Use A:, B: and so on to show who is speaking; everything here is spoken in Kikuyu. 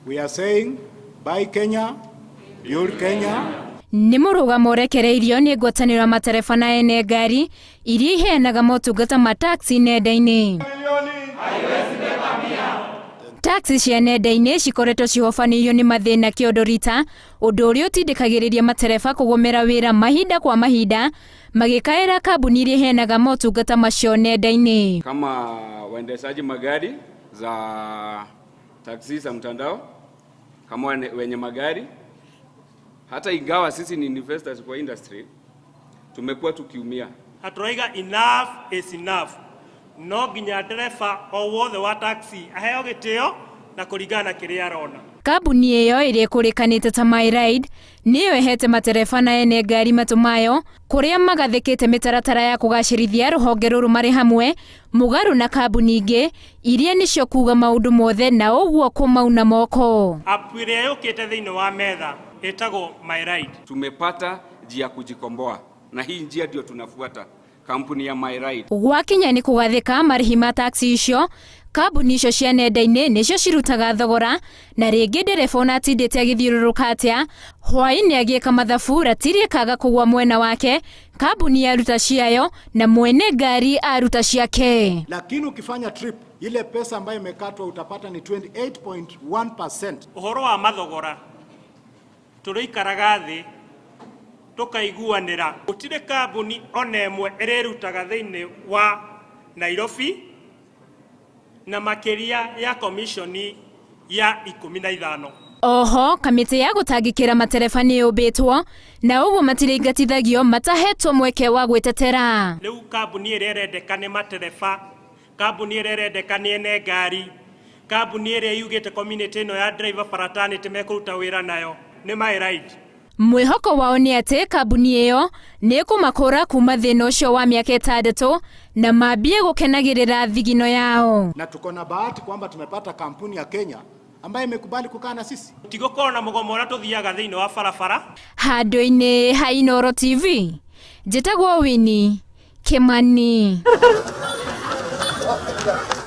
A: We are saying buy Kenya, build Kenya.
B: Nĩ mũrũgamo ũrekereirio nĩ ngwatanĩro ya matereba na ene ngari iria iheanaga motungata ma taxi nenda-inĩ. Taxi cia nenda-inĩ cikoretwo cihobanĩirio nĩ mathĩna kĩondo rita, ũndũ ũrĩa ũtindĩkagĩrĩria matereba kũgomera wĩra mahinda kwa mahinda magĩkaĩra kambuni iria iheanaga motungata macio nenda-inĩ.
C: Kama waendeshaji magari za taksi za mtandao, kama wenye magari, hata ingawa sisi ni investors kwa industry, tumekuwa tukiumia.
D: Na tũraiga enough is enough. No nginya ndereba o wothe wa taxi aheo gĩtĩo na kũringana na kĩrĩa arona.
B: Kambuni ĩyo ĩrĩa ĩkũrĩkanĩte ta MyRide nĩyo ĩhete matereba na ene ngari matũ mayo kũrĩa magathĩkĩte mĩtaratara ya kũgacĩrithia rũhonge rũrũ marĩ hamwe mũgarũ na kambuni ingĩ iria nĩcio kuga maũndũ mothe na ũguo kũmauna moko.
D: App ĩrĩa yũkĩte thĩinĩ wa metha ĩtagwo MyRide.
C: Tumepata njia ya kujikomboa na hii njia ndio tunafuata, kampuni ya MyRide.
B: Gwakinya nĩ kũgathĩka marĩhi ma taxi icio, kambuni icio cia nenda-inĩ nĩcio cirutaga thogora na rĩngĩ ndereba ona atindĩte agĩthiũrũrũka atĩa hwaĩ-inĩ agĩka mathabu ratiri ĩkaga kũgwa mwena wake, kambuni yaruta ciayo na mwene ngari aruta ciake.
A: Lakini ukifanya trip ile pesa ambayo imekatwa utapata ni 28.1%.
D: Ũhoro wa mathogora tũrĩikaraga thĩ tũkaiguanĩra, gũtirĩ kambuni ona ĩmwe ĩrĩrutaga thĩinĩ wa Nairobi na makĩria ya komishoni ya 15.
B: Oho kamĩtĩ ya gũtangĩkĩra matereba nĩ yũmbĩtwo na ũguo matirĩingatithagio matahetwo mweke wa gwĩtetera.
D: Rĩu kambuni ĩrĩa ĩrendeka nĩ matereba, kambuni ĩrĩa ĩrendeka nĩ ene ngari, kambuni ĩrĩa yugĩte community ĩno ya driver fraternity mekũruta wĩra nayo nĩ MyRide.
B: Mwĩhoko wao nĩ atĩ kambuni ĩyo nĩ ĩkũmakũra kuma thĩna ũcio wa mĩaka 6 na mambie gũkenagĩrĩra thigino yao.
A: Na tuko na bahati kwamba tumepata kampuni ya Kenya ambayo imekubali kukaa na sisi.
D: Tigũkorwo na mũgomo ũrĩa tũthiaga thĩinĩ wa barabara.
B: Handũ-inĩ ha Inooro TV, njĩtagwo Winnie Kimani.